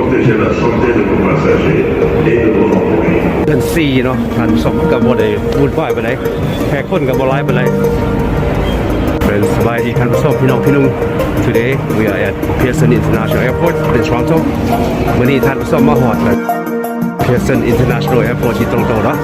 Protéger la santé de nos passagers et de nos employés. ເດືອນສີ່ເນາະ ທ່ານຜູ້ຊົມ ກໍບໍ່ໄດ້ວຸ່ນວາຍປານໃດ ແຂກຄົນກໍບໍ່ຫຼາຍປານໃດ. ເປັນສະບາຍດີທ່ານຜູ້ຊົມ ພີ່ນ້ອງ ພີ່ໜຸ່ມ. Today we are at Pearson International Airport in Toronto. ມື້ນີ້ທ່ານຜູ້ຊົມມາຮອດແລ້ວ Pearson International Airport ທີ່ Toronto ເນາະ.